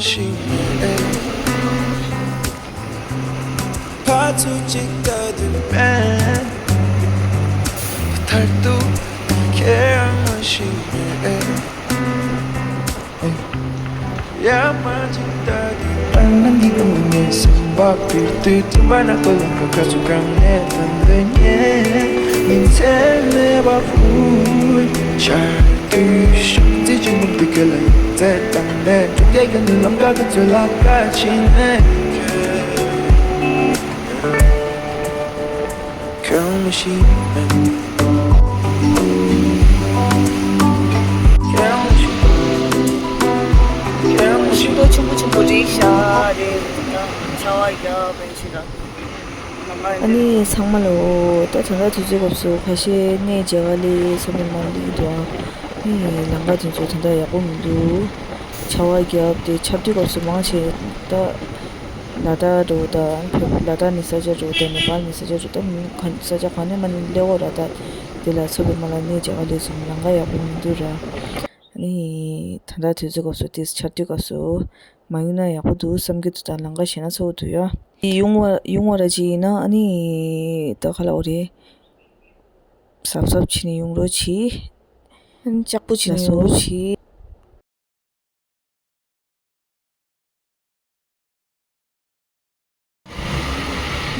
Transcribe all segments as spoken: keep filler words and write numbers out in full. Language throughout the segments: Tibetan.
ཞིག་མེད། ཕར་ཚུར་ཅིག་ལྟ་དུས་མེད། མཐར་ཐུག་ཁྱེད་རང་ཞིག་མེད། ཡ་མ་ཅིག་ལྟ་དུས་ཨ་ན་འདི་ག་མི་མེད་སེམས་པ་པིར་དུས་དུ་མ་ན་ཀོ་ལང་ཀ་ཀ་ཚུ་གང་ནས་ལམ་ལས་ཉེ་མིན་ཚད་མེད་པ་བུ་ཆར་དུས་ཤོག་རྩིས་ཅིག་མུག་དུས་སྐད་ལ་ཡོད་ཚད་དང་ནས་གྲུབ་རྒྱལ་གྱི་ནུ་ལམ་ཀ་གི་ཚོད་ལ་ཀ་ཕྱིན་ནས། ཁྱོད་མི་ཤེས་མེད། ཁྱོད་མི་ཤེས། ཁྱོད་མི་ཤེས། ཤིང་ཏོག་ཆེན་པོ་ཆེན་པོ་རེད་ཤག་རེད། ད་ཆར་པ་རྒྱབ་པའི་ཕྱིར་ར། ཨ་ནི་ཚང་མ་ལོ། ད་ད་ལྟ་དུས་ཚོད་སྐབས་སུ་ཁ་ཤས་གནས་མཇལ་ཁ་སླེབས་ས་མི་མང་སླེབས་འདུག་ཨ། ཨ་ནི་ལམ་ཁ་དེ་ཚོ་ད་ལྟ་ཡག་པོ་མི་འདུག་ཆར་པ་བརྒྱབ་སྟེ་ཆར་དུས་སྐབས་སུ་མང་ཆེ་ད་ལ་དྭགས་འགྲོ་དང་ལ་དྭགས་ནས་ས་ཆ་འགྲོ་དང་ནེ་པཱལ་ནས་ས་ཆ་འགྲོ་དང་ས་ཆ་གང་ནས་མ་ནས་སླེབས་འོ་ར། ད་དེ་ལ་ཚོ་པའི་མ་ལ་གནས་མཇལ་ཁ་སླེབས་སོང་། ལམ་ཁ་ཡག་པོ་མི་འདུག་ར། ཨ་ནི་ད་ལྟ་དུས་ཚོད་སྐབས་སུ་དེ་ཆར་དུས་སྐབས་སུ། མ་ཡོང་ན་ཡག་པོ་འདུག་བསམ་གྱི་འདུག་ད་ལམ་ཁ་ཞེད་སྣང་ཚ་པོ་འདུག་ཡ། ཡོང་བ་ཡོང་བ་ར་ཅིག་ཡིན་ན་ཨ་ནི་ད་ག་ལབ་དགོས་རེད། གཟབ་གཟབ་བྱས་ནས་ཡོང་རོགས་གྱིས། ཨ་ནི་ལྕགས་པོ་བྱས་ནས་ཡོང་རོགས་གྱིས།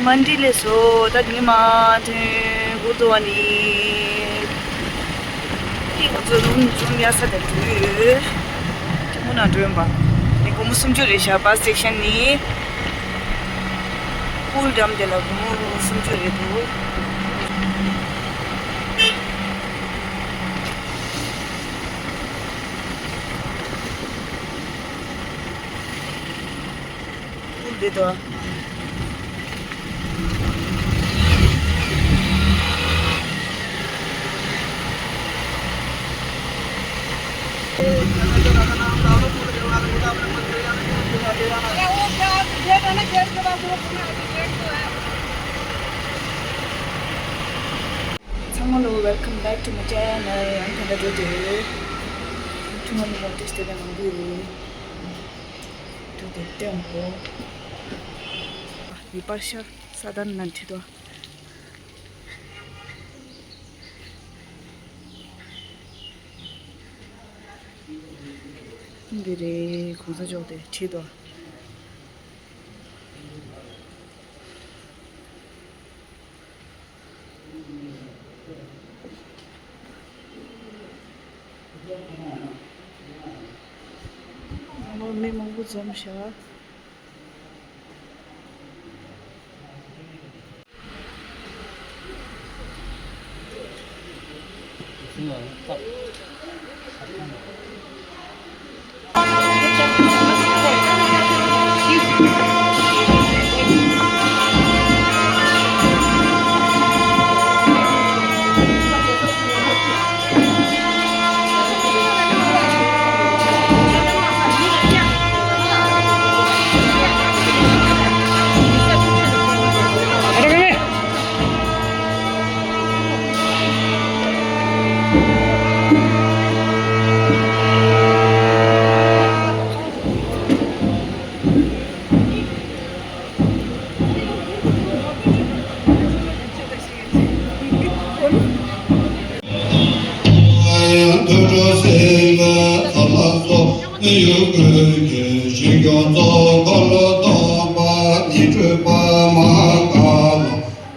མན་ཌི་ལས་སོ། ད་དེ་ནས་མར་ཐོན་གུར་དུ་བ་ནི། ཨི་ཁོ་ཚོ་རུམ་རུམ་ཡ་ས་དེ་འགྲོ་ཡོད། དེ་མོ་ན་འགྲོ་ཡོང་པ། ནི་སྒོར་མོ་སུམ་ཅུ་རེད་ཤག་བྷ་སི་སི་ཊེ་ཤན་ནི། ཀུལ་ཌམ་དེ་ལ་སྒོར་མོ་སུམ་ཅུ་རེད་འདུག་འདི་དོ། ཚང་མ་ལོ། Welcome back to my channel. ཨང་ཐ་ད་འགྲོ་དེ། ཐུང་ངུ་མོ་ཏིས་དེ་ལ་མང་པོ་ཡོད། འགྲོ་དེ་ལྟད་མོ། བི་པར་ཤ་ས་དན་ནན་ཐི་དོ། འདི་རེད། གོང་ས་མཆོག་དེ་ཁྲིད་དོ། མི་མང་པོ་འཛོམས་ཤག་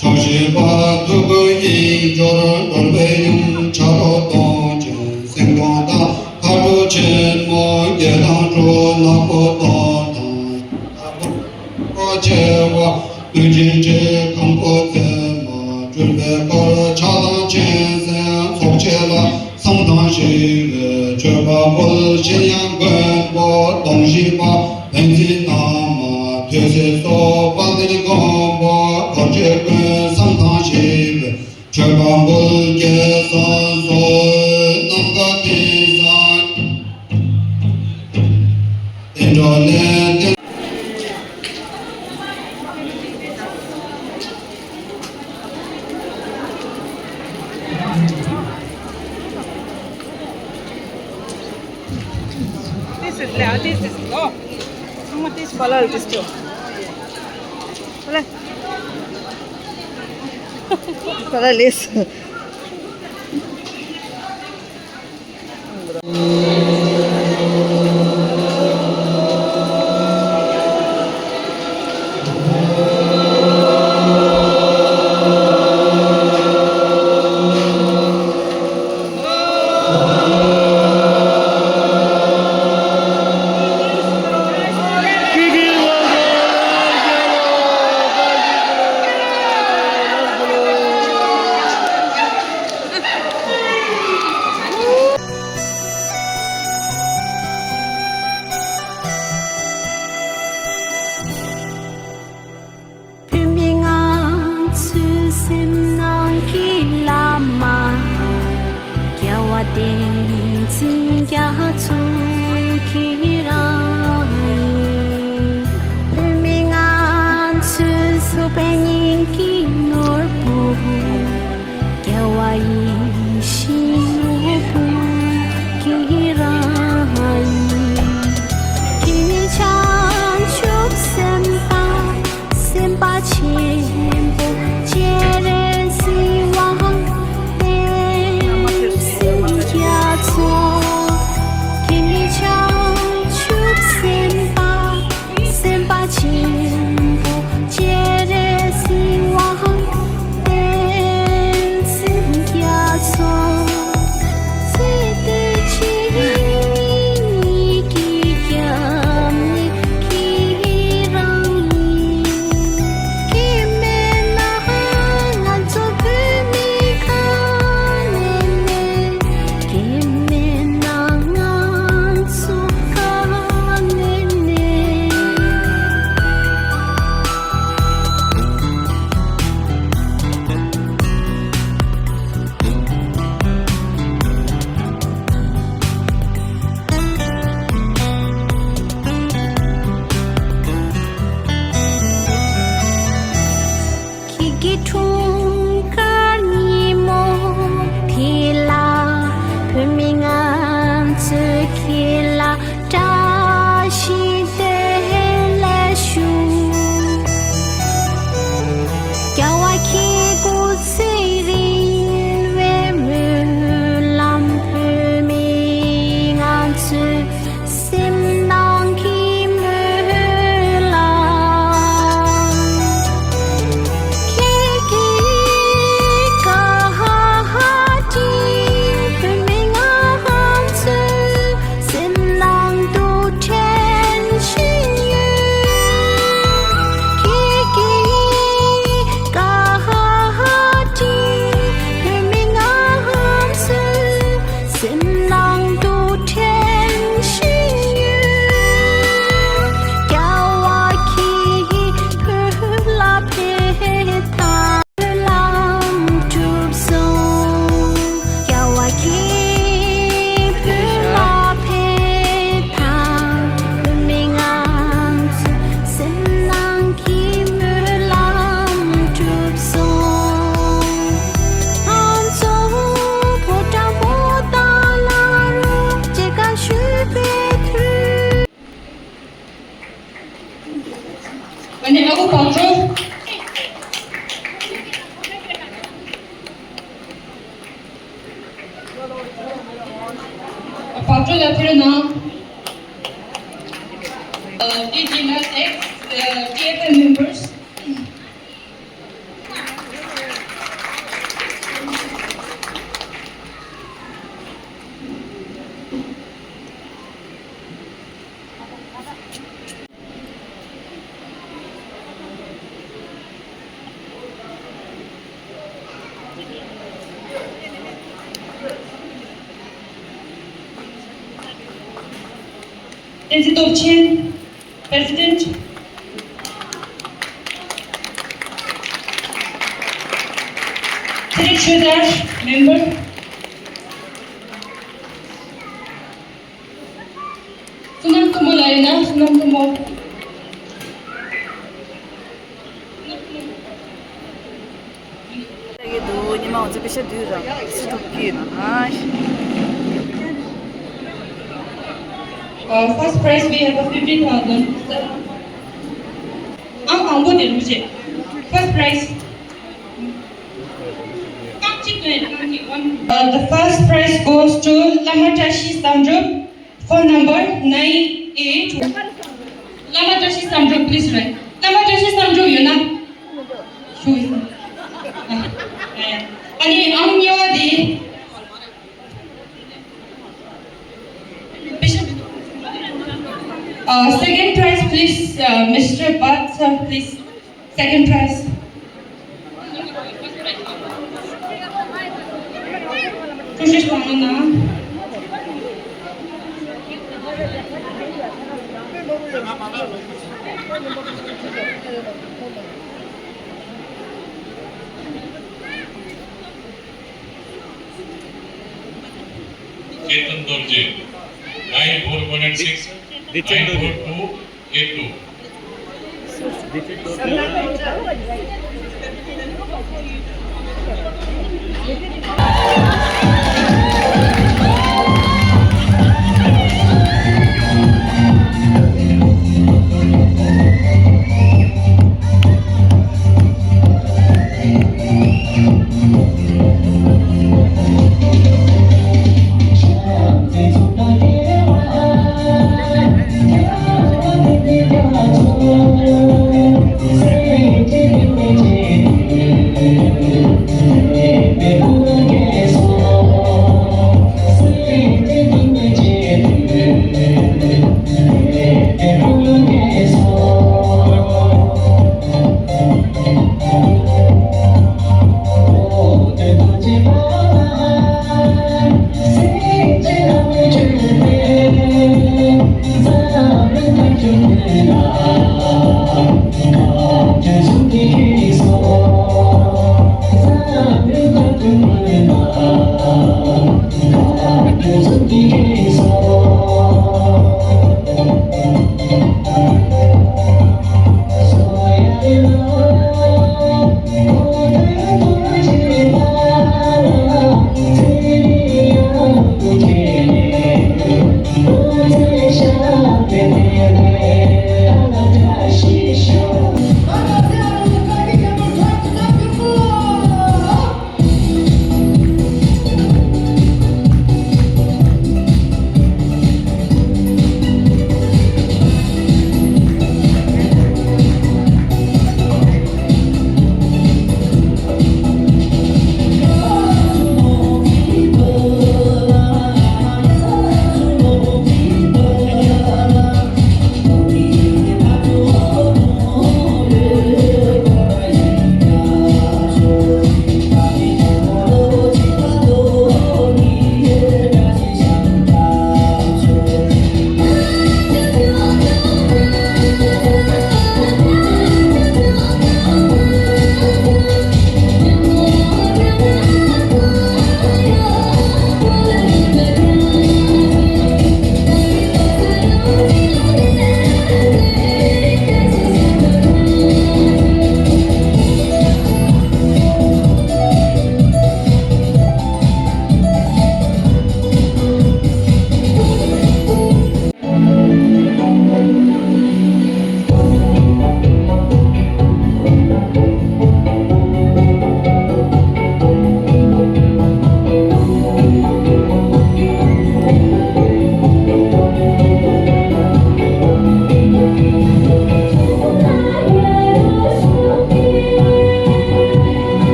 ཕྱོགས་བཞི་པ་ཐུགས་ཀྱི་དབྱིངས་སྦྱོར་འཁོར་བའི་ཡུམ། ཆ་ལུགས་སྟོང་ཆེན་སེང་གདོང་དང་། མཁའ་འགྲོ་ཆེན་མོ་བརྒྱད་དང་དྲུག་ནག་པོ་སྟོང་དང་། ཆེ་བ་བདུད་ཀྱི་ཁམས་པོ་བཙན་མ་སྤྲུལ་པའི་དཀར་ཆ་དང་གཅན་གཟན་ཚོགས་ཆེ་ལ། བསང་དང་ཞི་བའི་མཆོད་པ་འབུལ། གཞན་ཡང་མགོན་པོ་སྟོང་བཞི་པ་བན་ཚེ་ནག་མ་ཐོས་སྲས་སོགས་དཔལ་ལྡན་མགོན་པོ་འཁོར་བཅས་ཀུན། བསང་དང་ཞི་བའི་མཆོད་པ་འབུལ། རྒྱལ་སྲས་སོགས་ནམ་མཁའ་ལྡིང་ས་དེ་འགྲོ་ལས་བརྟེན། This is, yeah, this is low. ཚང་མ་ཏིས་པ་ལ་ལ་ཏིས་ཅོ། ཨ་ལེ། པ་ལ་ལེས། བོད་མི་ང་ཚོའི་སེམས་ནང་གི་བླ་མ། རྒྱལ་བ་བསྟན་འཛིན་རྒྱ་མཚོ་ཁྱེད་རང་ཡིན། བོད་མི་ང་ཚོའི་སྲོག་པའི་སྙིང་གི་ནོར་བུ། རྒྱལ་བ་ཡིད་བཞིན་ནོར་བུ་ཁྱེད་རང་ཡིན། ཁྱེད་ནི་བྱང་ཆུབ་སེམས་དཔའ། སེམས་དཔའ་ཆེན་པོ་སྤྱན་རས་གཟིགས་དབང་བསྟན་འཛིན་རྒྱ་མཚོ། ཁྱེད་ནི་བྱང་ཆུབ་སེམས་དཔའ། སེམས་དཔའ་ཆེན་པོ་སྤྱན་རས་གཟིགས་དབང་བསྟན་འཛིན་རྒྱ་མཚོ། ཚེ་འདི་ཕྱི་གཉིས་ཀྱི་སྐྱབས་གནས་ཁྱེད་རང་ཡིན། ཁྱེད་མེད་ན་ང་ཚོ་བོད་མི་ག་ནས་མེད། ཁྱེད་མེད་ན་ང་ཚོ་ག་ནས་མེད། ཁྱེད་ཀྱི་འཁྲུངས་སྐར་ཉིན་མོ་དེ་ལ། བོད་མི་ང་ཚོས་ཁྱེད་ལ་བཀྲ་ཤིས་བདེ་ལེགས་ཞུ། རྒྱལ་བ་ཁྱེད་སྐུ་ཚེ་རིང་བའི་སྨོན་ལམ། བོད་མི་ང་ཚོའི་སེམས་ནང་གི་སྨོན་ལམ། ཁྱེད་ཀྱི་བཀའ་དྲིན། བོད་མི་ང་ཚོའི་སེམས་ནང་དུ་དྲན་བཞིན་ཡོད། ཁྱེད་ཀྱི་བཀའ་དྲིན། བོད་མི་ང་ཚོའི་སེམས་ནང་དུ་དྲན་བཞིན་ཡོད། རྒྱལ་བ་ཁྱེད་བོད་ལ་ཕེབས་དང་། བོད་ལམ་གྲུབ་སོང་། རྒྱལ་བ་ཁྱེད་བོད་ལ་ཕེབས་དང་། བོད་མི་ང་ཚོའི་སེམས་ནང་གི་སྨོན་ལམ་གྲུབ་སོང་། ང་ཚོ་ཕོ་བྲང་པོ་ཏཱ་ལ་རུ་མཇལ་ཁ་ཞུ་བའི་དུས། ཨ་ནི་ཨ་ཁུ་བག་གྲོ། བག་གྲོ་ལ་ཕེབས་རོགས་གནང་། ཨ། ཏི་ཇི་ལ་ཏེག་ཨ། ཊི་ཨེཕ་ཨེལ་མེམ་བར་སི། བསྟན་འཛིན་སྟོབས་ཆེན། President། ཚེ་རིང་ཆོས་དར། Member། བསོད་ནམས་མཐུ་མོ་ལ་ཡིན་ན་བསོད་ནམས་མཐུ་མོ། ལྟ་གི་འདུག་ཉི་མ་ང་ཚོ་པེ་ཤ་དུས་རང་སུ་ཐུག་གི་ཡོད་ན། ཨ། Uh, first prize, we have a fifty thousand. ཨང་དང་པོ་དེ་རུ་བྱེད། First prize. རྐང་གཅིག་སྟོན། རྐང་གཅིག one. Uh, the first prize goes to བླ་མ་བཀྲ་ཤིས་བསམ་གྲུབ, phone number nine eight. བླ་མ་བཀྲ་ཤིས་བསམ་གྲུབ, please rise. བླ་མ་བཀྲ་ཤིས་བསམ་གྲུབ་ཡོད་ན། ཞུ། ཨ་ནི་ཨང་གཉིས་པ་དེ། Uh, second prize, please, uh, Mister Bhatt, sir, please. Second prize. ཀྲུའུ་ཧྲི་ཧྲི་ལགས། ཀེ་ཏན་རྡོ་རྗེ། nine four one eight six, nine four two eight two.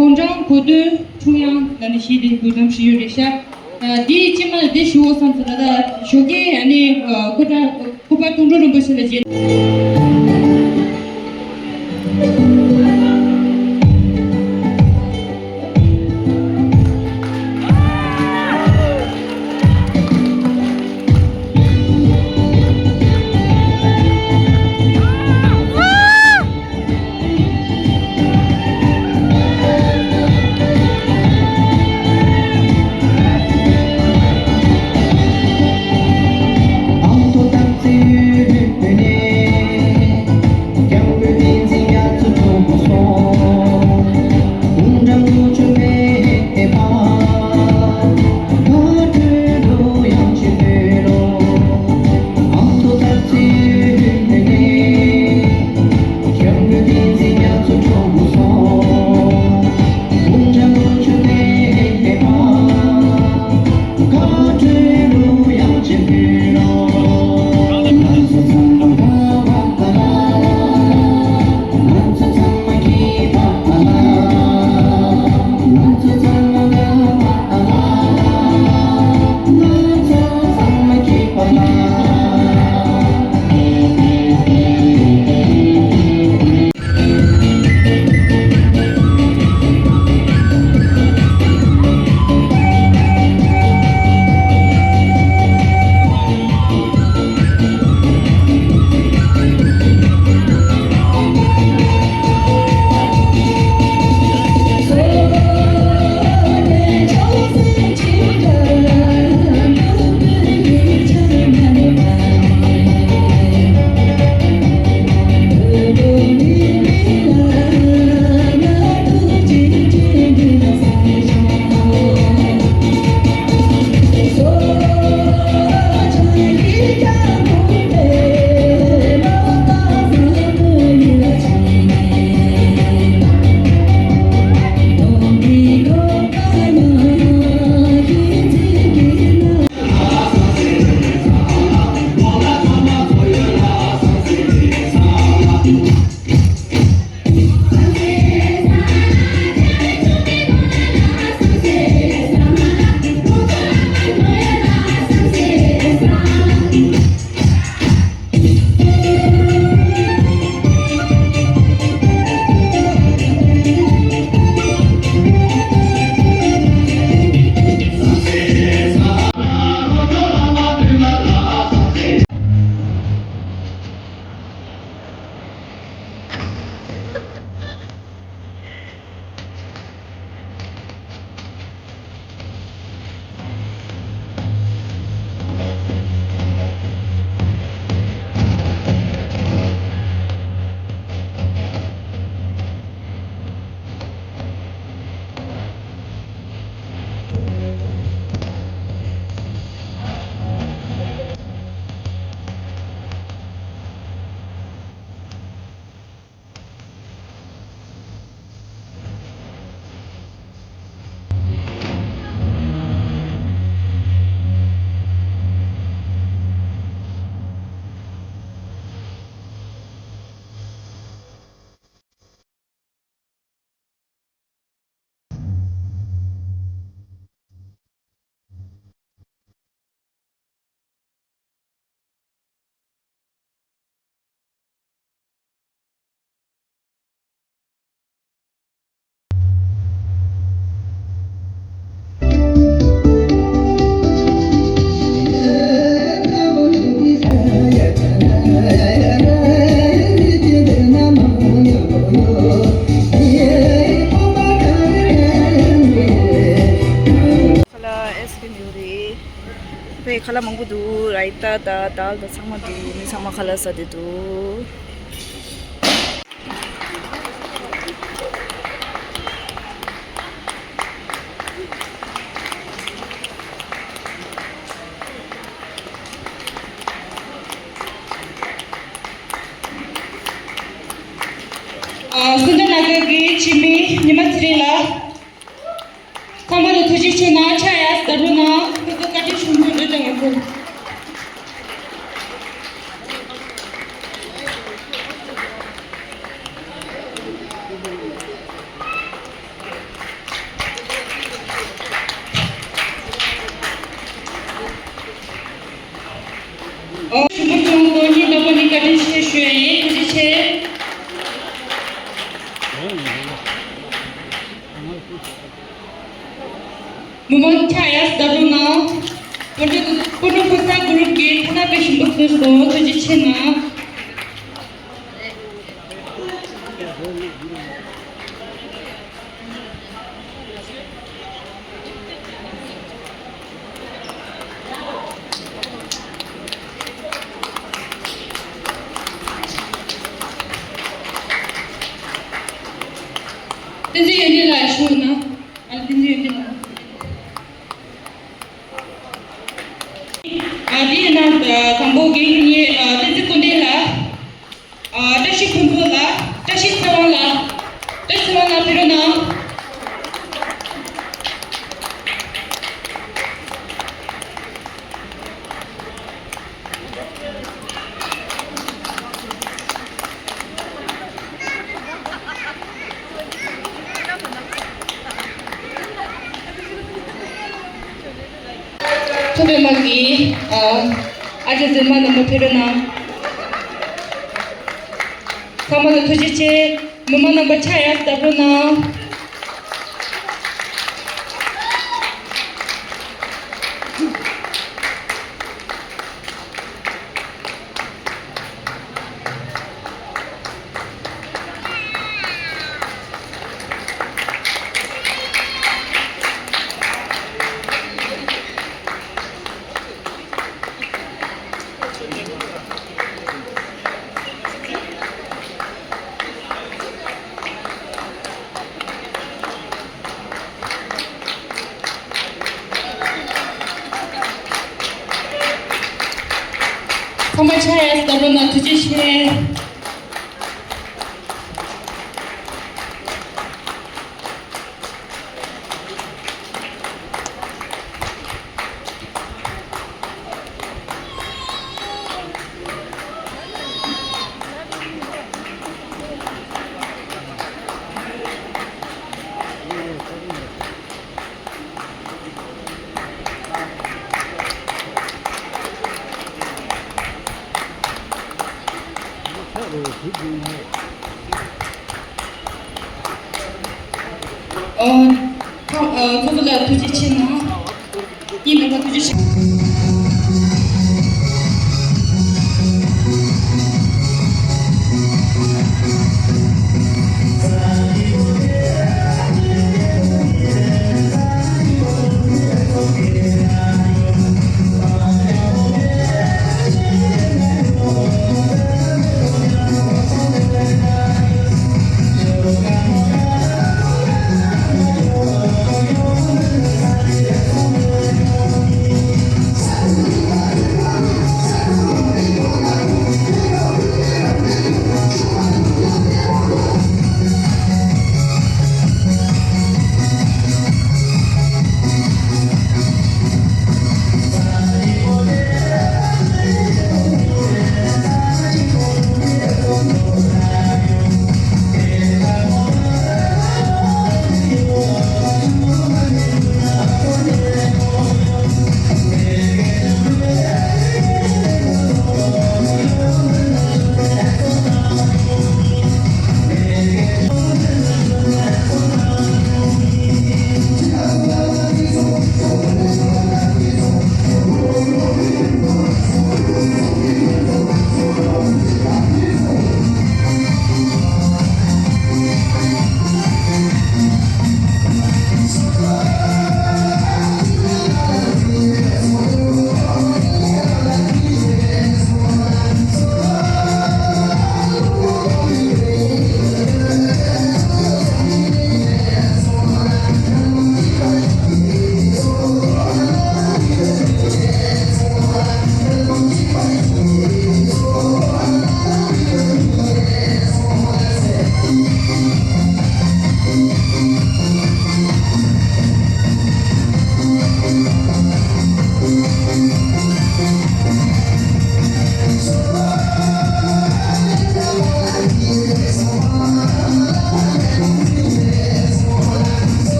དགུང་གྲངས་དགུ་བདུན་འཁྲུངས་དབྱངས་ལ་ནི་ཞེས་དེ་དགུ་གཏམ་ཞུ་ཡོད་རེད་ཤག་ཨ། དེའི་སྤྱི་མ་ལ་དེ་ཞུ་འོ་བསམ་ཚུལ་ལ། ད་ཞོགས་ཀས་ཨ་ནི་ཨ། སྐུ་དྲག་སྐུ་པར་དུང་སྒྲོན་རིན་པོ་ཆེ་ལ་མཇལ། ཁ་ལག་ཨེ་སི་ཀི་ནིའུ་རེད། དཔེ་ཁ་ལག་མང་པོ་འདུག་ར་ཡི་ཏ་དང་དཱལ་དང་ཚང་མ་འདུག་མི་ཚང་མ་ཁ་ལག་ཟ་བསྡད་འདུག་ཨ། སེ་འབྲས་ན་གར་གྱི་སྤྱི་མི་ཉི་མ་ཚེ་རིང་ལགས། ཚང་མ་ལ་ཐུགས་རྗེ་ཆེ་གནང་། ཕྱག་ཡར་ཟ་རོགས་གནང་། ཁོ་ཚོ་བཀའ་དྲིན་ཆེན་པོ་འདྲ་དང་ང་ཚོ། མི་མང་ཆ་ཡ་ཟ་རུ་ན། སྤུ་ནུ་སྤུ་ནུ་ཕུ་ས་གུ་རུབ་ཀྱི་ཐ་ན་པའི་ཞིམ་པོ་ཐུག་སོང་། ཐུགས་རྗེ་ཆེ་གནང་། བསྟན་འཛིན་ཡོན་ཏན་ལགས་ཞུ་ན། ཨ་བསྟན་འཛིན་ཡོན་ཏན་ལགས། ཨ་དེའི་ནང་དང་པོ་རྒན་ཉེ་ཨ་བསྟན་འཛིན་སྐུ་ལྡན་ལགས། ཨ་བཀྲ་ཤིས་ཕུན་ཚོགས་ལགས། བཀྲ་ཤིས་ཚེ་དབང་ལགས། བཀྲ་ཤིས་ཚེ་དབང་ལགས་ཕེབས་རོགས་གནང་། ཐུབ་པའི་དམག་གི་ཨ་ཨ་ཅག་འཛིན་མ་རྣམ་པ་ཕེབས་རོགས་གནང་། ཚང་མ་ལ་ཐུགས་རྗེ་ཆེ། མི་མང་རྣམ་པ་ཕྱག་ཡར་བརྡབ་རོགས་གནང་། ཚང་མ་ཕྱག་ཡར་བརྡབ་རོགས་གནང་། ཐུགས་རྗེ་ཆེ། ཨོ། ཁ་ཨ་ཁོ་ཚོ་ལ་ཐུགས་རྗེ་ཆེ་གནང་། ཡིན་ནའི་ཐུགས་རྗེ་ཆེ།